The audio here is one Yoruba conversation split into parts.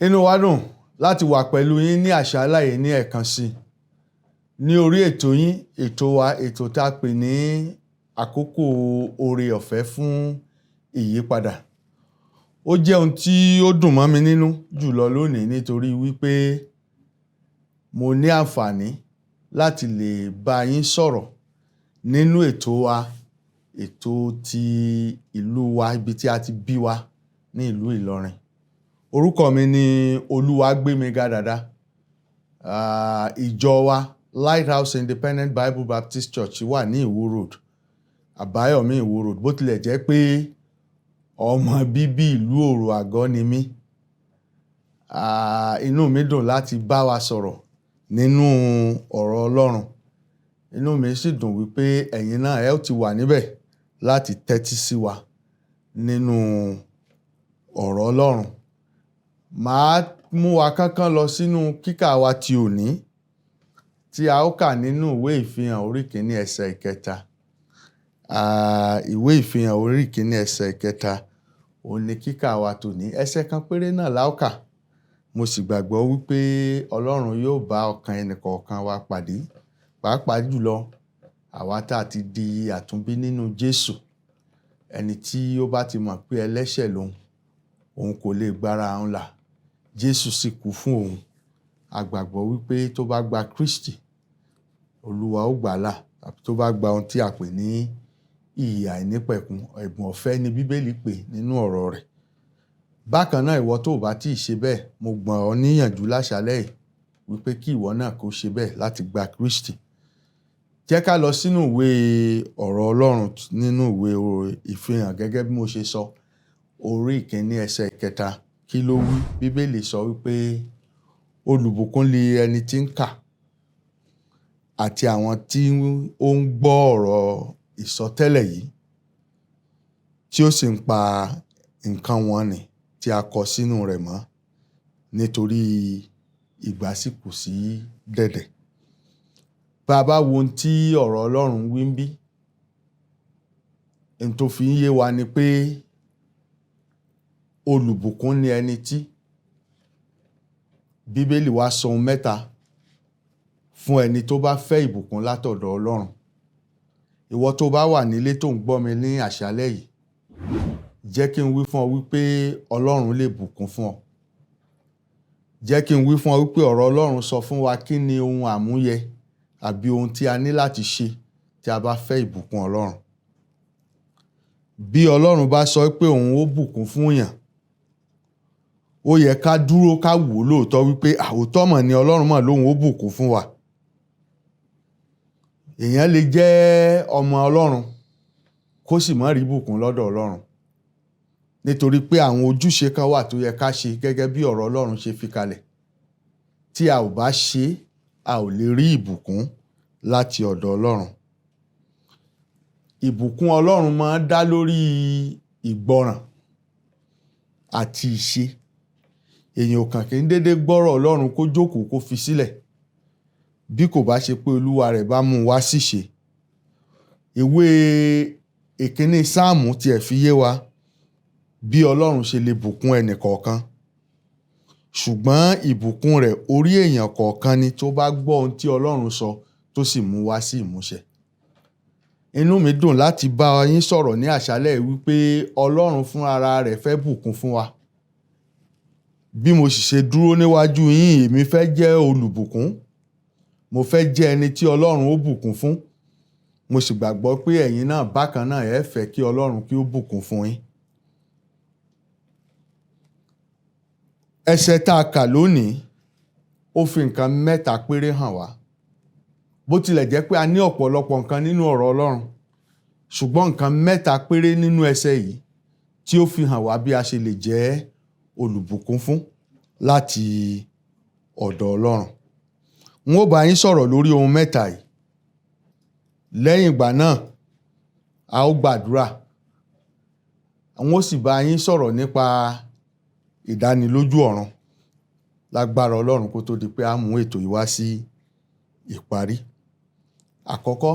Inú wa dùn láti wà pẹ̀lú yín ní àṣálẹ́ yìí ní ẹ̀kan sí i ní orí ètò yín, ètò wa, ètò tá a pè ní àkókò oore ọ̀fẹ́ fún ìyípadà. Ó jẹ́ ohun tí ó dùn mọ́ mi nínú jùlọ lónìí nítorí wípé mo ní àǹfààní láti lè bá yín sọ̀rọ̀ nínú ètò wa, ètò ti ìlú wa, ibi tí a ti bí wa ní ìlú Ìlọrin. Orúkọ mi ni Olúwagbémiga Dàda. Ìjọ wa, Lighthouse Independent Bible Baptist Church, wà ní Ìwó Road, Àbáyọ̀mí, Ìwó Road. Bó tilẹ̀ jẹ́ pé ọmọ bíbí ìlú Òrò Àgọ́ ni mí. Inú mi dùn láti bá wa sọ̀rọ̀ nínú ọ̀rọ̀ Ọlọ́run. Inú mi sì dùn wípé ẹ̀yin náà ẹ ó ti wà níbẹ̀ láti tẹ́tí sí wa nínú ọ̀rọ̀ Ọlọ́run. Màá mú wa kánkán lọ sínú kíkà wa ti òní tí a ó kà nínú ìwé Ìfihàn orí 1 ẹsẹ̀ 3. Ìwé Ìfihàn orí 1 ẹsẹ̀ 3 òun ni kíkà wa tòní. Ẹsẹ̀ kan péré náà la ó kà. Mo sì gbàgbọ́ wípé Ọlọ́run yóò bá ọkàn ẹnì kọ̀ọ̀kan wa pàdé, pàápàá jùlọ àwa tá a ti di àtúnbí nínú Jésù. Ẹni tí ó bá ti mọ̀ pé ẹlẹ́ṣẹ̀ lòun, òun kò lè gbára òun là. Jésù sì kú fún òun. A gbàgbọ́ wípé tó bá gba Kristi, Olúwa ó gbà á là, tàbí tó bá gba ohun tí a pè ní ìyè àìnípẹ̀kun, ẹ̀bùn ọ̀fẹ́ ni Bíbélì pè nínú ọ̀rọ̀ rẹ̀. Bákan náà, ìwọ tó ò bá tíì ṣe bẹ́ẹ̀, mo gbà ọ́ níyànjú láṣálẹ́ yìí wípé kí ìwọ náà kó ṣe bẹ́ẹ̀ láti gba Kristi. Jẹ́ ká lọ sínú ìwé ọ̀rọ̀ Ọlọ́run, nínú ìwé Ìfihàn, gẹ́gẹ́ bí mo ṣe sọ, orí 1 ẹsẹ̀ 3. Kí ló wí? Bíbélì sọ wípé olùbùkún ni ẹni tí ń kà àti àwọn tí ó ń gbọ́ ọ̀rọ̀ ìsọtẹ́lẹ̀ yìí, tí ó sì ń pa nǹkan wọ̀nnì tí a kọ sínú rẹ̀ mọ́, nítorí ìgbà sì kù sí dẹ̀dẹ̀. Bá a bá wo ohun tí ọ̀rọ̀ Ọlọ́run wí níbí, ohun tó fi ń yé wa ni pé olùbùkún ni ẹni tí. Bíbélì wá sọ ohun mẹ́ta fún ẹni tó bá fẹ́ ìbùkún látọ̀dọ̀ Ọlọ́run. Ìwọ tó bá wà nílé tó ń gbọ́ mi ní àṣálẹ́ yìí, jẹ́ kí n wí fún ọ wípé Ọlọ́run lè bùkún fún ọ. Jẹ́ kí n wí fún ọ wípé ọ̀rọ̀ Ọlọ́run sọ fún wa kí ni ohun àmúyẹ àbí ohun tí a ní láti ṣe tí a bá fẹ́ ìbùkún Ọlọ́run. Bí Ọlọ́run bá sọ pé òun ó bùkún fún èèyàn, ó yẹ ká dúró ká wò lóòótọ́ wípé àwòtọ́ mọ̀ ni Ọlọ́run mọ̀ lóun ó bùkún fún wa. Èèyàn lè jẹ́ ọmọ Ọlọ́run kó sì má rí ìbùkún lọ́dọ̀ Ọlọ́run, nítorí pé àwọn ojúṣe kan wà tó yẹ ká ṣe gẹ́gẹ́ bí ọ̀rọ̀ Ọlọ́run ṣe fi kalẹ̀. Tí a ò bá ṣe, a ò lè rí ìbùkún láti ọ̀dọ̀ Ọlọ́run. Ìbùkún Ọlọ́run máa ń dá lórí ìgbọràn àti ìṣe. Èèyàn ò kàn kí ń dédé gbọ́rọ̀ Ọlọ́run kó jókòó kó fi sílẹ̀ bí kò bá ṣe pé Olúwa rẹ̀ bá mú un wá síṣe. Ìwé ìkíní Sáàmù tiẹ̀ fi yé wa bí Ọlọ́run ṣe lè bùkún ẹnì kọ̀ọ̀kan. Ṣùgbọ́n ìbùkún rẹ̀, orí èèyàn kọ̀ọ̀kan ni tó bá gbọ́ ohun tí Ọlọ́run sọ tó sì mú wá sí ìmúṣẹ. Inú mi dùn láti bá yín sọ̀rọ̀ ní àṣálẹ́ wípé Ọlọ́run fún ara rẹ̀ fẹ́ bùkún fún wa. Bí mo sì ṣe dúró níwájú yín, èmi fẹ́ jẹ́ olùbùkún. Mo fẹ́ jẹ́ ẹni tí Ọlọ́run ó bùkún fún. Mo sì gbàgbọ́ pé ẹ̀yin náà bákan náà ẹ fẹ́ kí Ọlọ́run kí ó bùkún fún yín. Ẹsẹ̀ tá a kà lónìí, ó fi nǹkan mẹ́ta péré hàn wá. Bó tilẹ̀ jẹ́ pé a ní ọ̀pọ̀lọpọ̀ nǹkan nínú ọ̀rọ̀ Ọlọ́run, ṣùgbọ́n nǹkan mẹ́ta péré nínú ẹsẹ̀ yìí tí ó fi hàn wá bí a ṣe lè jẹ́ olùbùkún fún láti ọ̀dọ̀ Ọlọ́run. N ó bá yín sọ̀rọ̀ lórí ohun mẹ́ta yìí. Lẹ́yìn ìgbà náà, a ó gbàdúrà. N ó sì bá yín sọ̀rọ̀ nípa ìdánilójú ọ̀run lágbára Ọlọ́run kó tó di pé a mú ètò yìí wá sí ìparí. Àkọ́kọ́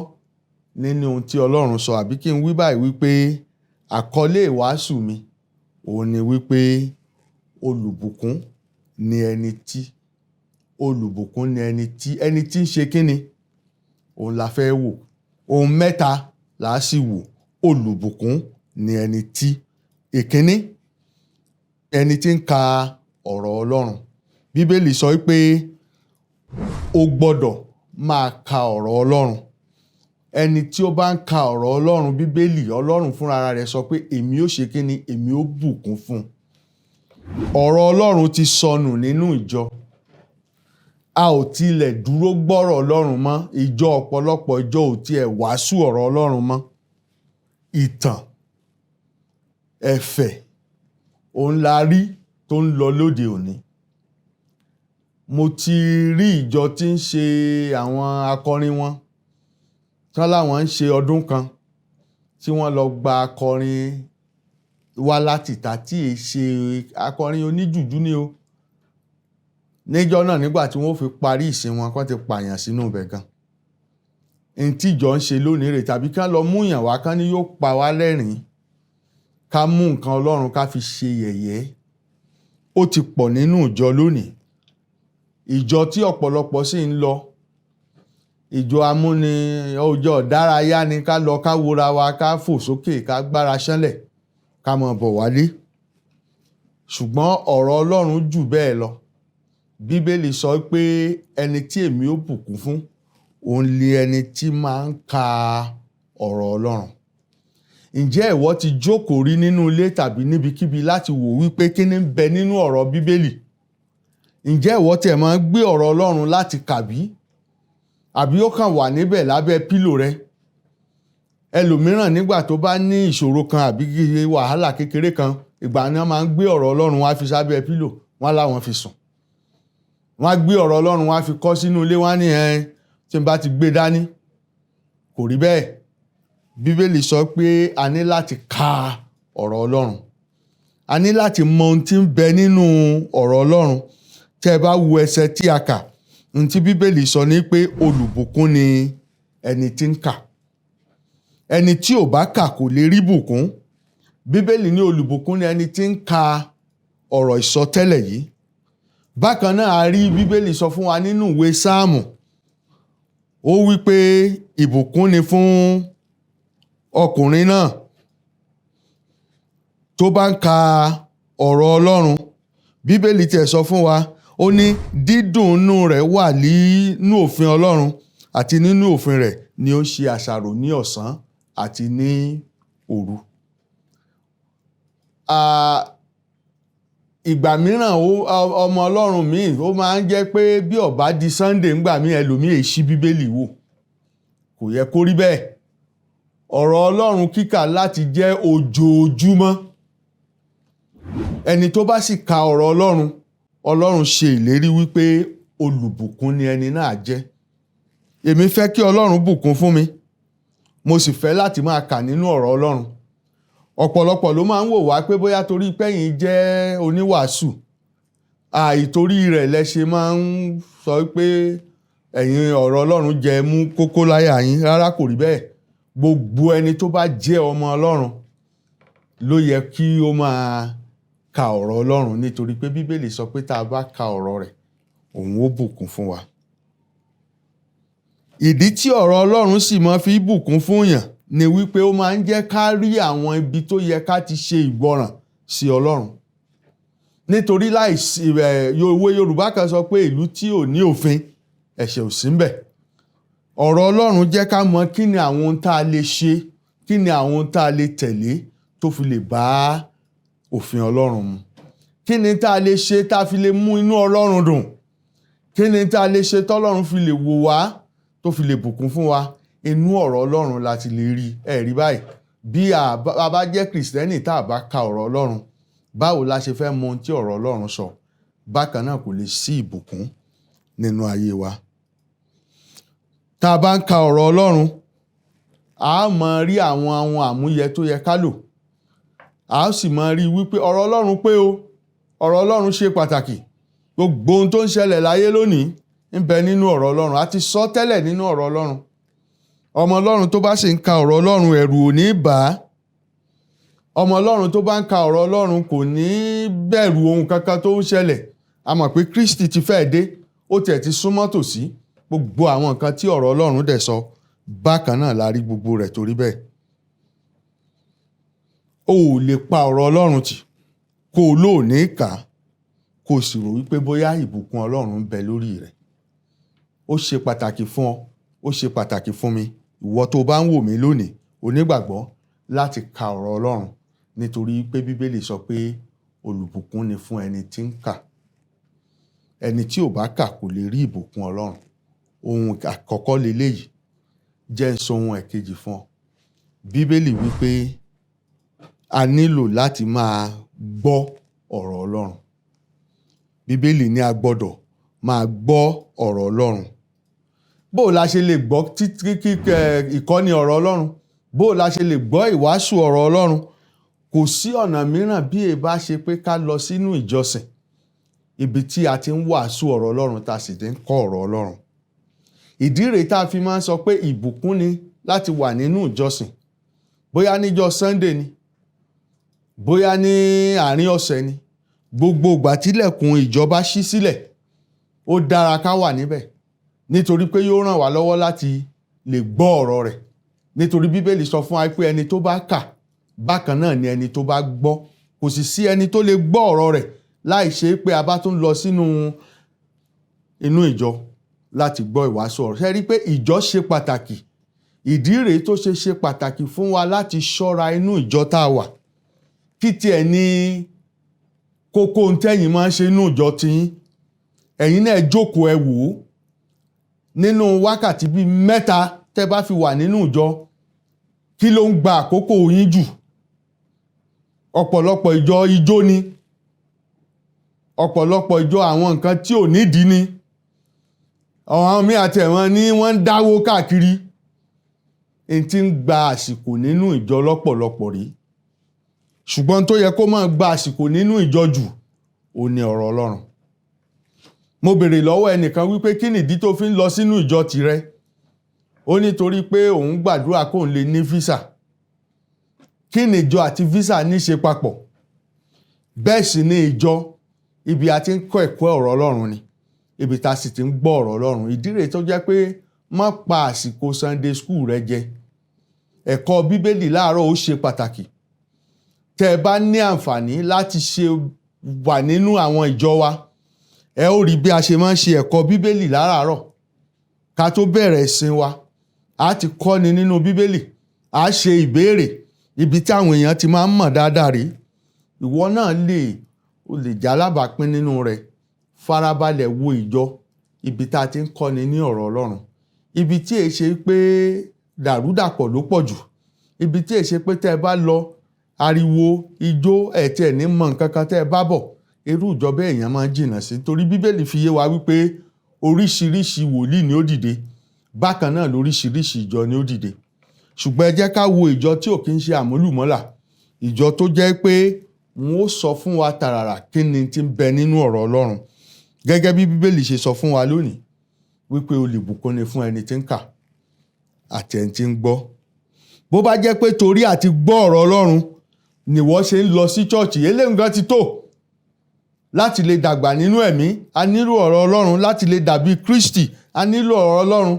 nínú ohun tí Ọlọ́run sọ, àbí kí n wí báyìí wípé àkọlé ìwàásù mi òun ni wípé olùbùkún ni ẹni tí, olùbùkún ni ẹni tí, ẹni tí ń ṣe kíni, òun la fẹ́ wò. Ohun mẹ́ta là á sì wò. Olùbùkún ni ẹni tí. Ìkíní, ẹni tí ń ka ọ̀rọ̀ Ọlọ́run. Bíbélì sọ pé o gbọ́dọ̀ máa ka ọ̀rọ̀ Ọlọ́run. Ẹni tí ó bá ń ka ọ̀rọ̀ Ọlọ́run, Bíbélì Ọlọ́run fúnra rẹ̀ sọ pé èmi ó ṣe kíni, èmi ó bùkún fún un. Ọ̀rọ̀ Ọlọ́run ti sọnù nínú ìjọ. A ò tilẹ̀ dúró gbọ́rọ̀ Ọlọ́run mọ́. Ìjọ, ọ̀pọ̀lọpọ̀ ìjọ ò tiẹ̀ wàásù ọ̀rọ̀ Ọlọ́run mọ́. Ìtàn, ẹ̀fẹ̀, òun la rí tó ń lọ lóde òní. Mo ti rí ìjọ tí ń ṣe àwọn akọrin wọn, tán láwọn ń ṣe ọdún kan tí wọ́n lọ gba akọrin wá láti ìta tí è ṣe akọrin oníjùjú ni o. Níjọ́ náà, nígbà tí wọ́n fi parí ìsìn wọn, kán ti pààyàn sínú ibẹ̀ gan. N tí ìjọ ń ṣe lónìí rè, tàbí kán lọ mú yàn wá kán ní yóò pa wá lẹ́rìn-ín, ká mú nǹkan Ọlọ́run ká fi ṣe yẹ̀yẹ́. Ó ti pọ̀ nínú ìjọ lónìí. Ìjọ tí ọ̀pọ̀lọpọ̀ sì ń lọ, ìjọ amúni, ọjọ́ ìdárayá ni, ká lọ ká wora wa, ká fò sókè, ká gbára ṣánlẹ̀, ká máa bọ̀ wálé. Ṣùgbọ́n ọ̀rọ̀ Ọlọ́run jù bẹ́ẹ̀ lọ. Bíbélì sọ pé ẹni tí èmi ó bùkún fún, òun ni ẹni tí máa ń ka ọ̀rọ̀ Ọlọ́run. Ǹjẹ́ ìwọ ti jókòó rí nínú ilé tàbí níbikíbi láti wò wípé kí ni ń bẹ nínú ọ̀rọ̀ Bíbélì? Ǹjẹ́ ìwọ tiẹ̀ máa ń gbé ọ̀rọ̀ Ọlọ́run láti kàbí? Àbí ó kàn wà níbẹ̀ lábẹ́ pílò rẹ? Ẹlòmíràn nígbà tó bá ní ìṣòro kan àbí wàhálà kékeré kan, ìgbà náà máa ń gbé ọ̀rọ̀ Ọlọ́run wá fi sábẹ́ pílò, wọ́n láwọn fi sùn. Wọ́n á gbé ọ̀rọ̀ Ọlọ́run wá fi kọ́ sínú ilé, wọ́n á ní ẹ tí n bá ti gbé dání. Kò rí bẹ́ẹ̀. Bíbélì sọ pé a ní láti ka ọ̀rọ̀ Ọlọ́run. A ní láti mọ ohun tí ń bẹ nínú ọ̀rọ̀ Ọlọ́run. Tẹ́ ẹ bá wo ẹsẹ̀ tí a kà, ohun tí Bíbélì sọ ni pé olùbùkún ni ẹni tí ń kà. Ẹni tí ò bá kà kò lè rí bùkún. Bíbélì ní olùbùkún ni ẹni tí ń ka ọ̀rọ̀ ìsọtẹ́lẹ̀ yìí. Bákan náà, a rí Bíbélì sọ fún wa nínú ìwé Sáàmù. Ó wí pé ìbùkún ni fún ọkùnrin náà tó bá ń ka ọ̀rọ̀ Ọlọ́run. Bíbélì tiẹ̀ sọ fún wa, ó ní dídùn inú rẹ̀ wà nínú òfin Ọlọ́run, àti nínú òfin rẹ̀ ni ó ń ṣe àṣàrò ní ọ̀sán àti ní òru. Ìgbà mìíràn, ọmọ Ọlọ́run míì, ó máa ń jẹ́ pé bí ó bá di Sunday ńgbà míì, ẹlòmíì è ṣí Bíbélì wò. Kò yẹ kó rí bẹ́ẹ̀. Ọ̀rọ̀ Ọlọ́run kíkà láti jẹ́ ojoojúmọ́. Ẹni tó bá sì ka ọ̀rọ̀ Ọlọ́run, Ọlọ́run ṣe ìlérí wípé olùbùkún ni ẹni náà jẹ́. Èmi fẹ́ kí Ọlọ́run bùkún fún mi. Mo sì fẹ́ láti máa kà nínú ọ̀rọ̀ Ọlọ́run. Ọ̀pọ̀lọpọ̀ ló máa ń wò wá pé bóyá torí pé ẹ̀yin jẹ́ oníwàásù, àìtorí rẹ̀ lẹ ṣe máa ń sọ pé ẹ̀yin ọ̀rọ̀ Ọlọ́run jẹ mú kókó láyà yín. Rárá, kò rí bẹ́ẹ̀. Gbogbo ẹni tó bá jẹ́ ọmọ Ọlọ́run ló yẹ kí ó máa ka ọ̀rọ̀ Ọlọ́run, nítorí pé Bíbélì sọ pé tá a bá ka ọ̀rọ̀ rẹ̀, òun ó bùkún fún wa. Ìdí tí ọ̀rọ̀ Ọlọ́run sì máa fi bùkún fún yàn ni wípé ó máa ń jẹ́ ká rí àwọn ibi tó yẹ ká ti ṣe ìgbọràn sí Ọlọ́run. Nítorí láìsí ẹ̀, òwe Yorùbá kan sọ pé ìlú tí ò ní òfin, ẹ̀ṣẹ̀ ò sí ńbẹ̀. Ọ̀rọ̀ Ọlọ́run jẹ́ ká mọ̀ kí ni àwọn ohun tá a lè ṣe, kí ni àwọn ohun tá a lè tẹ̀lé tó fi lè bá òfin Ọlọ́run mu. Kí ni tá a lè ṣe tá a fi lè mú inú Ọlọ́run dùn? Kí ni tá a lè ṣe tọ́lọ́run fi lè wò wá, tó fi lè bùkún fún wa? Inú ọ̀rọ̀ Ọlọ́run la ti lè rí. Ẹ rí báyìí. Bí a bá jẹ́ Kìrìsìtẹ́nì tá a bá ka ọ̀rọ̀ Ọlọ́run, báwo la ṣe fẹ́ mọ ohun tí ọ̀rọ̀ Ọlọ́run sọ? Bákan náà, kò lè sí ìbùkún nínú ayé wa. Tá a bá ń ka ọ̀rọ̀ Ọlọ́run, a máa rí àwọn ohun àmúyẹ tó yẹ ká lò. A sì máa rí wípé ọ̀rọ̀ Ọlọ́run pé o, ọ̀rọ̀ Ọlọ́run ṣe pàtàkì. Gbogbo ohun tó ń ṣẹlẹ̀ láyé lónìí ń bẹ nínú ọ̀rọ̀ Ọlọ́run. A ti sọ tẹ́lẹ̀ nínú ọ̀rọ̀ Ọlọ́run. Ọmọ Ọlọ́run tó bá sì ń ka ọ̀rọ̀ Ọlọ́run, ẹ̀rù ò ní bà á. Ọmọ Ọlọ́run tó bá ń ka ọ̀rọ̀ Ọlọ́run kò ní bẹ̀rù ohun kankan tó ń ṣẹlẹ̀. A mọ̀ pé Kristi ti fẹ́ dé, ó tiẹ̀ ti súnmọ́ tòsí. Gbogbo àwọn nǹkan tí ọ̀rọ̀ Ọlọ́run dẹ̀ sọ bákan náà la rí gbogbo rẹ̀ torí bẹ́ẹ̀. O ò lè pa ọ̀rọ̀ Ọlọ́run tì kó o lóò ní kà á, kó o sì rò wípé bóyá ìbùkún Ọlọ́run ń bẹ lórí rẹ̀. Ó ṣe pàtàkì fún ọ, ó ṣe pàtàkì fún mi, ìwọ tó bá ń wò mí lónìí, onígbàgbọ́, láti ka ọ̀rọ̀ Ọlọ́run, nítorí pé Bíbélì sọ pé olùbùkún ni fún ẹni tí ń kà. Ẹni tí ò bá kà kò lè rí ìbùkún Ọlọ́run. Ohun àkọ́kọ́ leléyìí. Jẹ́ n sọ ohun ẹ̀kejì fún ọ. Bíbélì wípé a nílò láti máa gbọ́ ọ̀rọ̀ Ọlọ́run. Bíbélì ní a gbọ́dọ̀ máa gbọ́ ọ̀rọ̀ Ọlọ́run. Bó la ṣe lè gbọ́ ìkọ́ni ọ̀rọ̀ Ọlọ́run? Bó la ṣe lè gbọ́ ìwàásù ọ̀rọ̀ Ọlọ́run? Kò sí ọ̀nà mìíràn bí è bá ṣe pé ká lọ sínú ìjọsìn, ibi tí a ti ń wàásù ọ̀rọ̀ Ọlọ́run tá a sì ti ń kọ́ ọ̀rọ̀ Ọlọ́run. Ìdí rèé tá a fi máa ń sọ pé ìbùkún ni láti wà nínú ìjọsìn. Bóyá níjọ́ Sunday ni, bóyá ní àárín ọ̀sẹ̀ ni, gbogbo ìgbà tílẹ̀kùn ìjọba ṣí sílẹ̀, ó dára ká wà níbẹ̀, nítorí pé yóò ràn wá lọ́wọ́ láti lè gbọ́ ọ̀rọ̀ rẹ̀. Nítorí Bíbélì sọ fún wa pé ẹni tó bá kà bákan náà ni ẹni tó bá gbọ́. Kò sì sí ẹni tó lè gbọ́ ọ̀rọ̀ rẹ̀ láì ṣe pé a bá tún lọ sínú inú ìjọ láti gbọ́ ìwàásù ọ̀rọ̀. Ṣé rí pé ìjọ ṣe pàtàkì? Ìdí rèé tó ṣe ṣe pàtàkì fún wa láti ṣọ́ra inú ìjọ tá a wà. Kí tiẹ̀ ní kókó ohun tẹ́yin máa ń ṣe inú ìjọ tiyín? Ẹ̀yin náà jókòó ẹ wò ó. Nínú wákàtí bíi mẹ́ta tẹ́ bá fi wà nínú ìjọ, kí ló ń gba àkókò yín jù? Ọ̀pọ̀lọpọ̀ ìjọ ijó ni. Ọ̀pọ̀lọpọ̀ ìjọ àwọn nǹkan tí ò nídìí ni. Àwọn míì àti ẹ̀wọ̀n ni wọ́n ń dáwó káàkiri. N tí ń gba àsìkò nínú ìjọ lọ́pọ̀lọpọ̀ rí. Ṣùgbọ́n tó yẹ kó máa gba àsìkò nínú ìjọ jù, ó ní ọ̀rọ̀ Ọlọ́run. Mo béèrè lọ́wọ́ ẹnìkan wípé kí nìdí tó fi ń lọ sínú ìjọ tirẹ̀? Ó ní torí pé òun gbàdúrà kóun lè ní visa. Kí ni ìjọ àti visa ní ṣe papọ̀? Bẹ́ẹ̀ sì ni ìjọ, ibi a ti ń kọ́ ẹ̀kọ́ ọ̀rọ̀ Ọlọ́run ni, ibi tá a sì ti ń gbọ́ ọ̀rọ̀ Ọlọ́run. Ìdí rèé tó jẹ́ pé má pa àsìkò Sunday school rẹ jẹ. Ẹ̀kọ́ Bíbélì láàárọ̀ ó ṣe pàtàkì. Tẹ́ ẹ bá ní àǹfààní láti ṣe wà nínú àwọn ìjọ wa, ẹ ó rí bí a ṣe máa ń ṣe ẹ̀kọ́ Bíbélì láràárọ̀. Ká tó bẹ̀rẹ̀ ìsìn wa, a ti kọ́ni nínú Bíbélì, a ṣe ìbéèrè ibi tí àwọn èèyàn ti máa ń mọ̀ dáadáa rí. Ìwọ náà lè, o lè jálábàápín nínú rẹ̀. Farabalẹ̀ wo ìjọ ibi tá a ti ń kọ́ni ní ọ̀rọ̀ Ọlọ́run. Ibi tí è ṣe pé dàrúdàpọ̀ ló pọ̀ jù. Ibi tí è ṣe pé tẹ́ ẹ bá lọ, ariwo, ijó, ẹ̀ tí ẹ̀ ní mọ̀ nǹkan kan tẹ́ ẹ bá bọ̀. Irú ìjọ bẹ́ẹ̀ èèyàn máa ń jìnnà sí. Torí Bíbélì fi yé wa wípé oríṣiríṣi wòlíì ni ó dìde. Bákan náà lóríṣiríṣi ìjọ ni ó dìde. Ṣùgbọ́n ẹ jẹ́ ká wo ìjọ tí ò kí ń ṣe àmúlùmọ́là. Ìjọ tó jẹ́ pé wọ́n ó sọ fún wa tàràrà kí ni tí ń bẹ nínú ọ̀rọ̀ Ọlọ́run. Gẹ́gẹ́ bí Bíbélì ṣe sọ fún wa lónìí wípé olùbùkún ni fún ẹni tí ń kà àti ẹni tí ń gbọ́. Bó bá jẹ́ pé torí àti gbọ́ ọ̀rọ̀ Ọlọ́run ni ìwọ ṣe ń lọ sí church, eléyìí gan ti tó láti lè dàgbà nínú ẹ̀mí. A nílò ọ̀rọ̀ Ọlọ́run láti lè dàbí Kristi. A nílò ọ̀rọ̀ Ọlọ́run.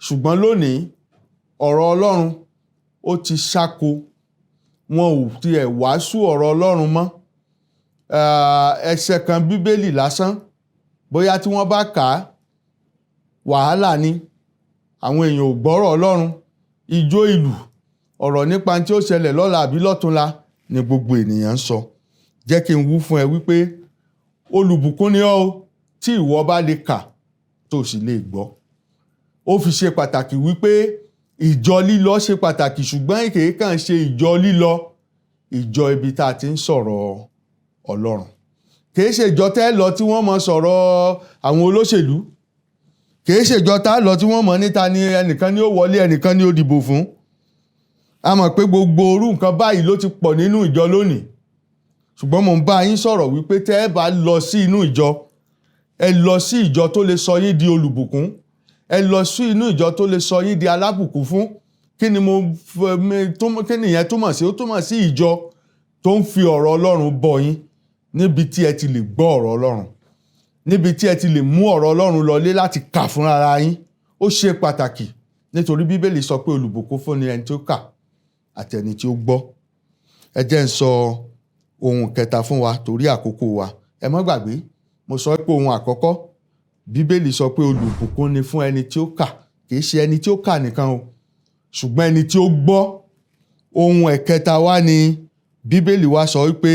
Ṣùgbọ́n lónìí, ọ̀rọ̀ Ọlọ́run ó ti ṣáko. Wọn ò tiẹ̀ wàásù ọ̀rọ̀ Ọlọ́run mọ́. Ẹsẹ̀ kan Bíbélì lásán, bóyá tí wọ́n bá kà á, wàhálà ni. Àwọn èèyàn ò gbọ́rọ̀ Ọlọ́run. Ijó ìlú, ọ̀rọ̀ nípa tí ó ṣẹlẹ̀ lọ́la àbí lọ́túnla ni gbogbo ènìyàn ń sọ. Jẹ́ kí n wí fún ẹ wípé olùbùkún ni ọ́ o tí ìwọ bá lè kà tó sì lè gbọ́. Ó fi ṣe pàtàkì wípé ìjọ lílọ ṣe pàtàkì, ṣùgbọ́n kì í kàn ṣe ìjọ lílọ, ìjọ ibi tá a ti ń sọ̀rọ̀ Ọlọ́run. Kì í ṣe ìjọ tẹ́ lọ tí wọ́n mọ sọ̀rọ̀ àwọn olóṣèlú. Kì í ṣe ìjọ tá lọ tí wọ́n mọ̀ níta ni ẹnìkan ni ó wọlé, ẹnìkan ni ó dìbò fún. A mọ̀ pé gbogbo orú nǹkan báyìí ló ti pọ̀ nínú ìjọ lónìí. Ṣùgbọ́n mò ń bá yín sọ̀rọ̀ wípé tẹ́ ẹ bá lọ sí inú ìjọ, ẹ lọ sí ìjọ tó lè sọ yín di olùbùkún. Ẹ lọ sí inú ìjọ tó lè sọ yín di alábùkún fún. Kí ni mo fẹ́, kí ni ìyẹn túmọ̀ sí? Ó túmọ̀ sí ìjọ tó ń fi ọ̀rọ̀ Ọlọ́run bọ̀ yín níbi tí ẹ ti lè gbọ́ ọ̀rọ̀ Ọlọ́run. Níbi tí ẹ ti lè mú ọ̀rọ̀ Ọlọ́run lọlé láti kà fúnra ara yín. Ó ṣe pàtàkì nítorí Bíbélì sọ pé olùbùkún fún ni ẹni tí ó kà àti ẹni tí ó gbọ́. Ẹ jẹ́ n sọ ohun kẹta fún wa torí àkókò wa. Ẹ má gbàgbé, mo sọ pé ohun àkọ́kọ́, Bíbélì sọ pé olùbùkún ni fún ẹni tí ó kà. Kì í ṣe ẹni tí ó kà nìkan o, ṣùgbọ́n ẹni tí ó gbọ́. Ohun ẹ̀kẹta wá ni Bíbélì wá sọ wípé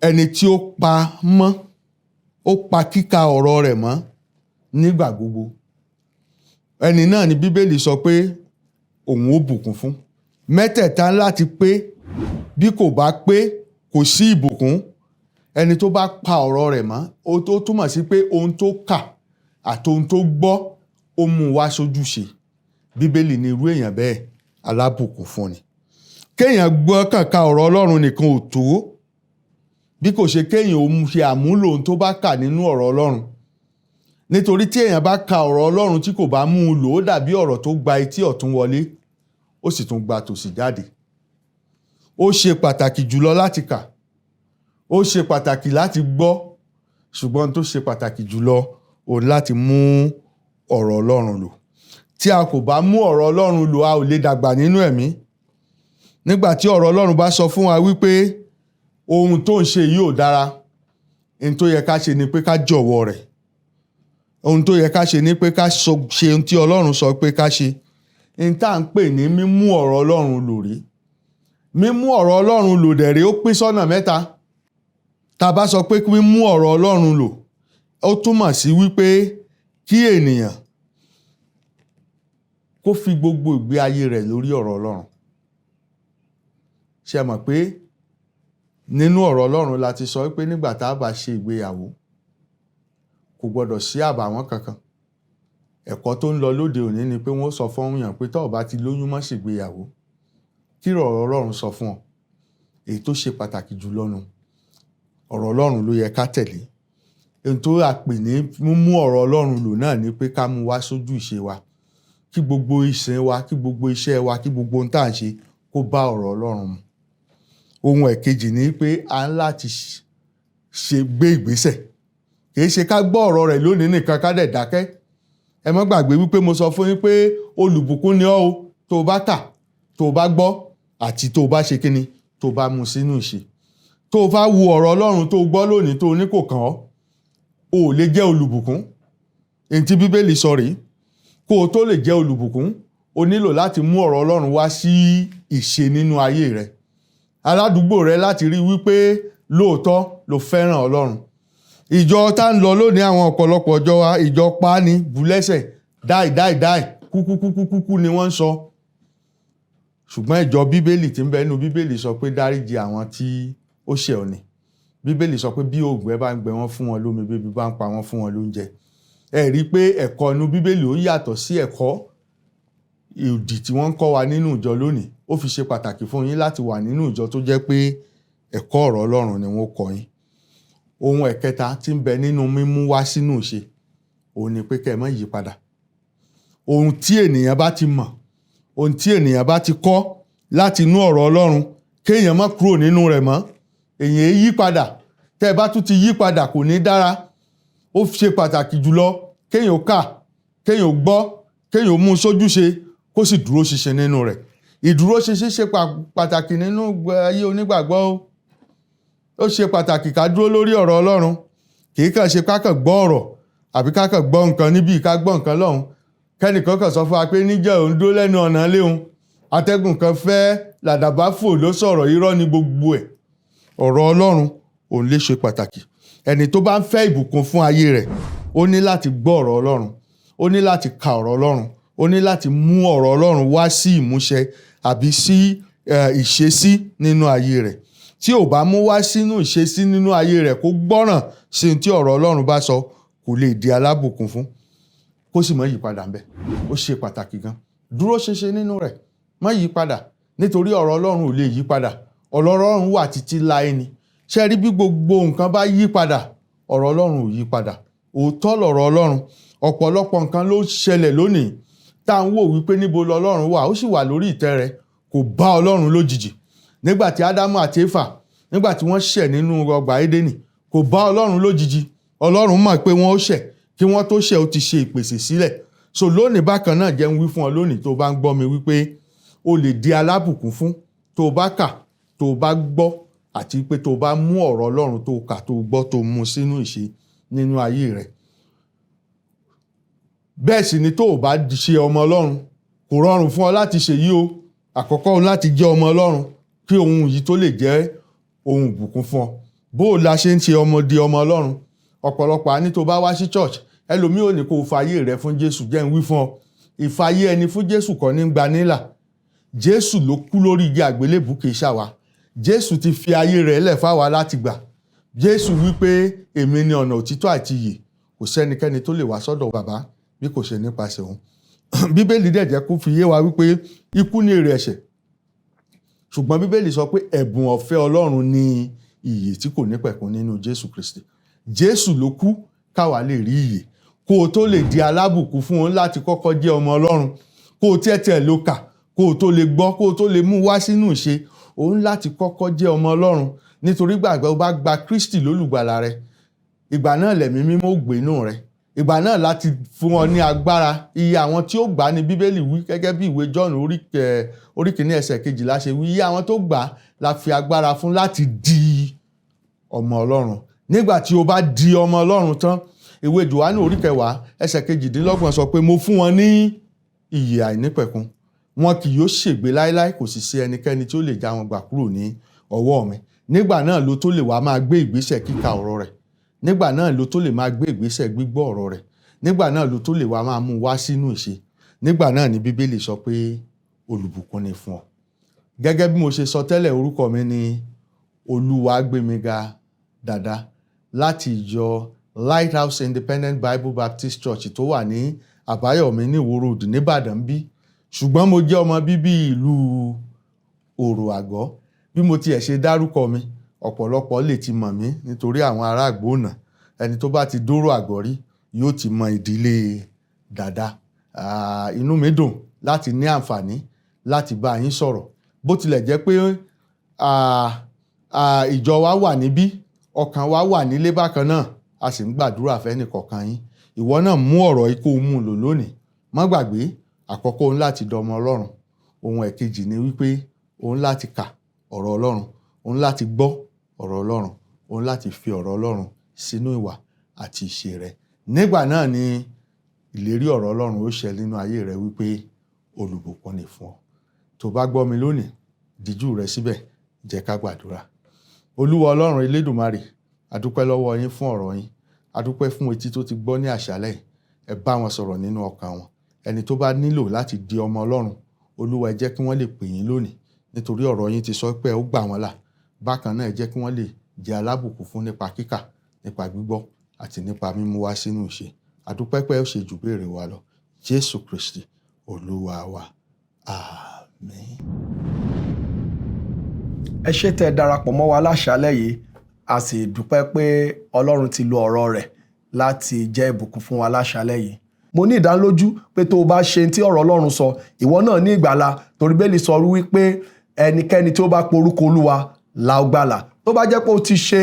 ẹni tí ó pa mọ́, ó pa kíka ọ̀rọ̀ rẹ̀ mọ́ nígbà gbogbo. Ẹni náà ni Bíbélì sọ pé òun ó bùkún fún. Mẹ́tẹ̀ẹ̀ta láti pé, bí kò bá pé kò sí ìbùkún. Ẹni tó bá pa ọ̀rọ̀ rẹ̀ mọ́, ó tó túmọ̀ sí pé ohun tó kà àti ohun tó gbọ́ ó mú wá sójúṣe. Bíbélì ní irú èèyàn bẹ́ẹ̀ alábùkún fún ni. Kéèyàn gbọ́ kànka ọ̀rọ̀ Ọlọ́run nìkan ò tó, bí kò ṣe kéèyàn ó ṣe àmúlò ohun tó bá kà nínú ọ̀rọ̀ Ọlọ́run. Nítorí tí èèyàn bá ka ọ̀rọ̀ Ọlọ́run tí kò bá mú un lò, ó dàbí ọ̀rọ̀ tó gba etí ọ̀tún wọlé, ó sì tún gba tòsì jáde. Ó ṣe pàtàkì jùlọ láti kà, ó ṣe pàtàkì láti gbọ́, ṣùgbọ́n tó ṣe pàtàkì jùlọ òun láti mú ọ̀rọ̀ Ọlọ́run lò. Tí a kò bá mú ọ̀rọ̀ Ọlọ́run lò, a ò lè dàgbà nínú ẹ̀mí. Nígbà tí ọ̀rọ̀ Ọlọ́run bá sọ fún wa wípé ohun tó ń ṣe yìí ò dára, ohun tó yẹ ká ṣe ni pé ká jọ̀wọ́ rẹ̀. Ohun tó yẹ ká ṣe ni pé ká ṣe ohun tí Ọlọ́run sọ pé ká ṣe. Ohun tá à ń pè ní mímú ọ̀rọ̀ Ọlọ́run lò rí. Mímú ọ̀rọ̀ Ọlọ́run lò dẹ̀ rí, ó pín sọ́nà mẹ́ta. Tá a bá sọ pé mímú ọ̀rọ̀ Ọlọ́run lò, ó túmọ̀ sí wípé kí ènìyàn kó fi gbogbo ìgbé ayé rẹ̀ lórí ọ̀rọ̀ Ọlọ́run. Ṣé ẹ mọ̀ pé nínú ọ̀rọ̀ Ọlọ́run la ti sọ pé nígbà tá a bá ṣe ìgbéyàwó, kò gbọdọ̀ sí àbàwọ́n kankan. Ẹ̀kọ́ tó ń lọ lóde òní ni pé wọ́n sọ fún èèyàn pé tó o bá ti lóyún má ṣègbéyàwó. Kí ọ̀rọ̀ Ọlọ́run sọ fún ọ? Èyí tó ṣe pàtàkì jù lọ nù. Ọ̀rọ̀ Ọlọ́run ló yẹ ká tẹ̀lé. Ohun tó a pè ní mímú ọ̀rọ̀ Ọlọ́run lò náà ni pé ká mú wá sójú ìṣe wa. Kí gbogbo ìsìn wa, kí gbogbo iṣẹ́ wa, kí gbogbo ohun tá à ń ṣe kó bá ọ̀rọ̀ Ọlọ́run mu. Ohun ẹ̀kejì ni pé a ń láti ṣe gbé ìgbésẹ̀. Kì í ṣe ká gbọ́ ọ̀rọ̀ rẹ̀ lónìí nìkan ká dẹ̀ dákẹ́. Ẹ má gbàgbé wípé mo sọ fún yín pé olùbùkún ni ọ́ o, tó o bá kà, tó o bá gbọ́ àti tó o bá ṣe kíni, tó o bá mú sínú ìṣe. Tó o bá wo ọ̀rọ̀ Ọlọ́run tó o gbọ́ lónìí tó o ní kò kàn ọ́, o ò lè jẹ́ olùbùkún. Èyí tí Bíbélì sọ rèé. Kó o tó lè jẹ́ olùbùkún, o nílò láti mú ọ̀rọ̀ Ọlọ́run wá sí ìṣe nínú ayé rẹ. Aládùúgbò rẹ láti rí wípé lóòótọ́ lo fẹ́ràn Ọlọ́run. Ìjọ tá ń lọ lónìí, àwọn ọ̀pọ̀lọpọ̀ ọjọ́ wa, ìjọ páni, búlẹ́sẹ̀, dáì dáì dáì, kúkú kúkú kúkú ni wọ́n ń sọ. Ṣùgbọ́n ìjọ Bíbélì tí ń bẹ nínú Bíbélì sọ pé dáríjì àwọn tí ó ṣẹ̀ ọ́ ni. Bíbélì sọ pé bí òǹgbẹ bá ń gbẹ wọ́n, fún wọn lómi, bí ebi bá ń pa wọ́n, fún wọn lóúnjẹ. Ẹ rí i pé ẹ̀kọ́ inú Bíbélì ó yàtọ̀ sí ẹ̀kọ́ òdì tí wọ́n ń kọ́ wa nínú ìjọ lónìí. Ó fi ṣe pàtàkì fún yín láti wà nínú ìjọ tó jẹ́ pé ẹ̀kọ́ ọ̀rọ̀ Ọlọ́run ni wọ́n kọ́ yín. Ohun ẹ̀kẹta tí ń bẹ nínú mímú wá sínú ìṣe, òun ni pé kẹ́ ẹ má yí padà. Ohun tí ènìyàn bá ti mọ̀, ohun tí ènìyàn bá ti kọ́ láti inú ọ̀rọ̀ Ọlọ́run, kéèyàn má kúrò nínú rẹ̀ mọ́. Èèyàn yí padà. Tẹ́ ẹ bá tún ti yí padà kò ní dára. Ó ṣe pàtàkì jùlọ kéèyàn kà, kéèyàn gbọ́, kéèyàn mú sójúṣe, kó sì dúró ṣinṣin nínú rẹ̀. Ìdúró ṣinṣin ṣe pàtàkì nínú ayé onígbàgbọ́ o. Ó ṣe pàtàkì ká dúró lórí ọ̀rọ̀ Ọlọ́run. Kì í kàn ṣe ká kàn gbọ́ ọ̀rọ̀ àbí ká kàn gbọ́ nǹkan níbí, ká gbọ́ nǹkan lọ́hùn. Kẹ́nìkan kàn sọ fún wa pé níjẹ́ òun dúró lẹ́nu ọ̀nà léhun. Atẹ́gùn kan fẹ́ làdàbá fò ló sọ̀rọ̀, irọ́ ni gbogbo ẹ̀. Ọ̀rọ̀ Ọlọ́run òun lè ṣe pàtàkì. Ẹni tó bá ń fẹ́ ìbùkún fún ayé rẹ̀, ó ní láti gbọ́ ọ̀rọ̀ Ọlọ́run, ó ní láti ka ọ̀rọ̀ Ọlọ́run, ó ní láti mú ọ̀rọ̀ Ọlọ́run wá sí ìmúṣẹ àbí sí ìṣesí nínú ayé rẹ̀. Tí ò bá mú wá sínú ìṣesí nínú ayé rẹ̀, kó gbọ́ràn sí ohun tí ọ̀rọ̀ Ọlọ́run bá sọ, kò lè di alábùkún fún. Kó sì má yí padà ńbẹ̀. Ó ṣe pàtàkì gan. Dúró ṣinṣin nínú rẹ̀, má yí padà, nítorí ọ̀rọ̀ Ọlọ́run ò lè yí padà. Ọ̀rọ̀ Ọlọ́run wà títí láé ni. Ṣé rí bí gbogbo nǹkan bá yí padà, ọ̀rọ̀ Ọlọ́run ò yí padà. Òótọ́ lọ̀rọ̀ Ọlọ́run. Ọ̀pọ̀lọpọ̀ nǹkan ló ṣẹlẹ̀ lónìí tá à ń wò wípé níbo lọlọ́run wà, ó sì wà lórí ìtẹ́ rẹ̀, kò bá Ọlọ́run lójijì. Nígbà tí Ádámù àti Éfà, nígbà tí wọ́n ṣẹ̀ nínú ọgbà Édẹ́nì, kò bá Ọlọ́run lójijì. Ọlọ́run mọ̀ pé wọ́n ó ṣẹ̀, kí wọ́n tó ṣẹ̀ ó ti ṣe ìpèsè sílẹ̀. So lónìí bákan náà, jẹ́ ń wí fún ọ lónìí tó bá ń gbọ́ mi wípé o lè di alábùkún fún tó bá kà, tó bá gbọ́, àti pé tó bá mú ọ̀rọ̀ Ọlọ́run tó kà, tó gbọ́, tó mú sínú ìṣe nínú ayé rẹ̀. Bẹ́ẹ̀ sì ni tó o bá ṣe ọmọ Ọlọ́run, kò rọrùn fún ọ láti ṣèyí o. Àkọ́kọ́, láti jẹ́ ọmọ Ọlọ́run kí ohun yìí tó lè jẹ́ ohun ìbùkún fún ọ. Bó o la ṣe ń ṣe ọmọ di ọmọ Ọlọ́run? Ọ̀pọ̀lọpọ̀ àní tó bá wá sí church, ẹlòmíì ò ní kó o fàyè rẹ fún Jésù. Jẹ́ ń wí fún ọ, ìfàyè ẹni fún Jésù kọ́ ní gba nílà. Jésù ló kú lórí igi àgbélébùú, kì í ṣàwà. Jésù ti fi ayé rẹ̀ lẹ̀ fáwa láti gbà. Jésù wí pé, "Èmi ni ọ̀nà, òtítọ́ àti ìyè, kò sẹ́nikẹ́ni tó lè wá sọ́dọ̀ Bàbá bí kò ṣe nípasẹ̀ òun." Bíbélì dẹ̀ jẹ́ kó fi yé wa wípé ikú ní èrè ẹ̀ṣẹ̀, ṣùgbọ́n Bíbélì sọ pé ẹ̀bùn ọ̀fẹ́ Ọlọ́run ní ìyè tí kò ní pẹ̀kun nínú Jésù Kristi. Jésù ló kú káwa lè rí ìyè. Kó o tó lè di alábùkún fún òun, láti kọ́kọ́ jẹ́ ọmọ Ọlọ́run. Kó o tẹ́tẹ̀ ló kà, kó o tó lè gbọ́, kó o tó lè mú wá sínú ìṣe, òun láti kọ́kọ́ jẹ́ ọmọ Ọlọ́run. Nítorí gbàgbọ́ o bá gba Kristi lólùgbàlà rẹ, ìgbà náà lẹ̀mí mímọ́ ó gbé inú rẹ, ìgbà náà láti fún ọ ní agbára. Iye àwọn tí ó gbà ní Bíbélì wí, gẹ́gẹ́ bí ìwé John orí 1 ẹsẹ̀ 12 ṣe wí, iye àwọn tó gbà la fi agbára fún láti di ọmọ Ọlọ́run. Nígbà tí o bá di ọmọ Ọlọ́run tán, ìwé Jòhánù orí 10 ẹsẹ̀ 28 sọ pé, "Mo fún wọn ní ìyè àìnípẹ̀kun, wọn kì yóò ṣègbé láéláé, kò sì sí ẹnikẹ́ni tí ó lè já wọn gbà kúrò ní ọwọ́ mi." Nígbà náà ló tó lè wá máa gbé ìgbésẹ̀ kíka ọ̀rọ̀ rẹ̀. Nígbà náà ló tó lè máa gbé ìgbésẹ̀ gbígbọ́ ọ̀rọ̀ rẹ̀. Nígbà náà ló tó lè wá máa mú wá sínú ìṣe. Nígbà náà ni Bíbélì sọ pé olùbùkún ni fún ọ. Gẹ́gẹ́ bí mo ṣe sọ tẹ́lẹ̀, orúkọ mi ni Olúwagbémiga Dàda láti ìjọ Lighthouse Independent Bible Baptist Church tó wà ní Àbáyọ̀mí ní Ìwó Road nìbàdàn bí, ṣùgbọ́n mo jẹ́ ọmọ bíbí ìlú Òrò Àgọ́. Bí mo tiẹ̀ ṣe dárúkọ mi, ọ̀pọ̀lọpọ̀ lè ti mọ̀ mí nítorí àwọn ará Àgbóònà, ẹni tó bá ti dóró àgọ́ rí yóò ti mọ ìdílé Dàda. Inú mi dùn láti ní àǹfààní láti bá yín sọ̀rọ̀. Bó tilẹ̀ jẹ́ pé ìjọ wa wà níbí, ọkàn wa wà nílé bákan náà, a sì ń gbàdúrà fẹ́nìkọ̀ọ̀kan yín. Ìwọ náà mú ọ̀rọ̀ yìí kó o mú un lò lónìí. Má gbàgbé, àkọ́kọ́, òun láti dọmọ Ọlọ́run. Ohun ẹ̀kejì ni wípé òun láti kà ọ̀rọ̀ Ọlọ́run, òun láti gbọ́ ọ̀rọ̀ Ọlọ́run, òun láti fi ọ̀rọ̀ Ọlọ́run sínú ìwà àti ìṣe rẹ. Nígbà náà ni ìlérí ọ̀rọ̀ Ọlọ́run ó ṣẹ nínú ayé rẹ wípé olùbùkún ni fún ọ. Tó bá gbọ́ mi lónìí, díjú rẹ síbẹ̀, jẹ́ ká gbàdúrà. Olúwa Ọlọ́run Elédùmarè, a dúpẹ́ lọ́wọ́ yín fún ọ̀rọ̀ yín. A dúpẹ́ fún etí tó ti gbọ́ ní àṣálẹ́ yìí. Ẹ bá wọn sọ̀rọ̀ nínú ọkàn wọn. Ẹni tó bá nílò láti di ọmọ Ọlọ́run, Olúwa, ẹ jẹ́ kí wọ́n lè pè yín lónìí, nítorí ọ̀rọ̀ yín ti sọ pé ẹ ó gbà wọ́n là. Bákan náà, ẹ jẹ́ kí wọ́n lè jẹ́ alábùkún fún nípa kíkà, nípa gbígbọ́ àti nípa mímú wá sínú ìṣe. A dúpẹ́ pé ó ṣe jù béèrè wa lọ. Jésù Kristi Olúwa wa. Àmín. Ẹ ṣé tẹ́ ẹ darapọ̀ mọ́ wa láṣálẹ́ yìí. A sì dúpẹ́ pé Ọlọ́run ti lo ọ̀rọ̀ rẹ̀ láti jẹ́ ìbùkún fún wa láṣálẹ́ yìí. Mo ní ìdánilójú pé tó o bá ṣe tí ọ̀rọ̀ Ọlọ́run sọ, ìwọ náà ní ìgbàlà, torí Bíbélì sọ wípé ẹnikẹ́ni tí ó bá porúkọ Olúwa la ó gbàlà. Tó bá jẹ́ pé o ti ṣe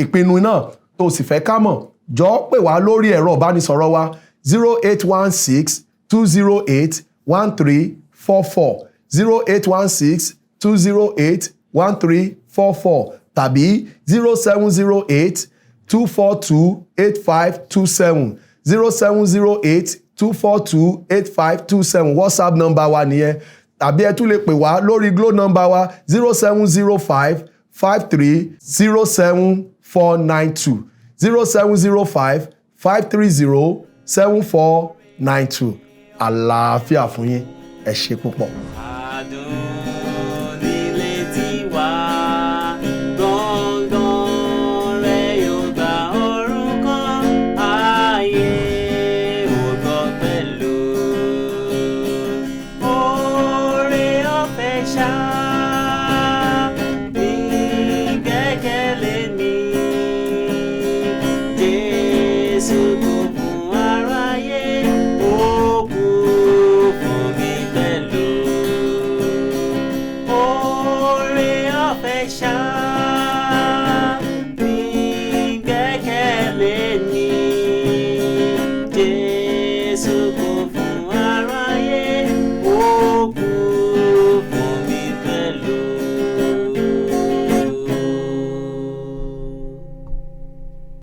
ìpinnu náà, tó o sì fẹ́ ká mọ̀, jọ̀ọ́ pè wá lórí ẹ̀rọ ìbánisọ̀rọ̀ wa, 08162081344, 08162081344, tàbí 07082428527, 07082428527. WhatsApp number wa nìyẹn. Tàbí ẹ tún lè pè wá lórí Glo number wa, 07055307492, 07055307492. Àlàáfíà fún yín, ẹ ṣé púpọ̀. Adùn nílé tiwa, gbọ̀ngàn rẹ̀ yóò gba orúkọ ayé ògo pẹ̀lú. Oore ọ̀fẹ́ ṣá ní gbẹ́kẹ̀lé mi. Jésù kú fún aráyé, ó kú fún mi pẹ̀lú. Oore ọ̀fẹ́ ṣá ní gbẹ́kẹ̀lé mi. Jésù kú.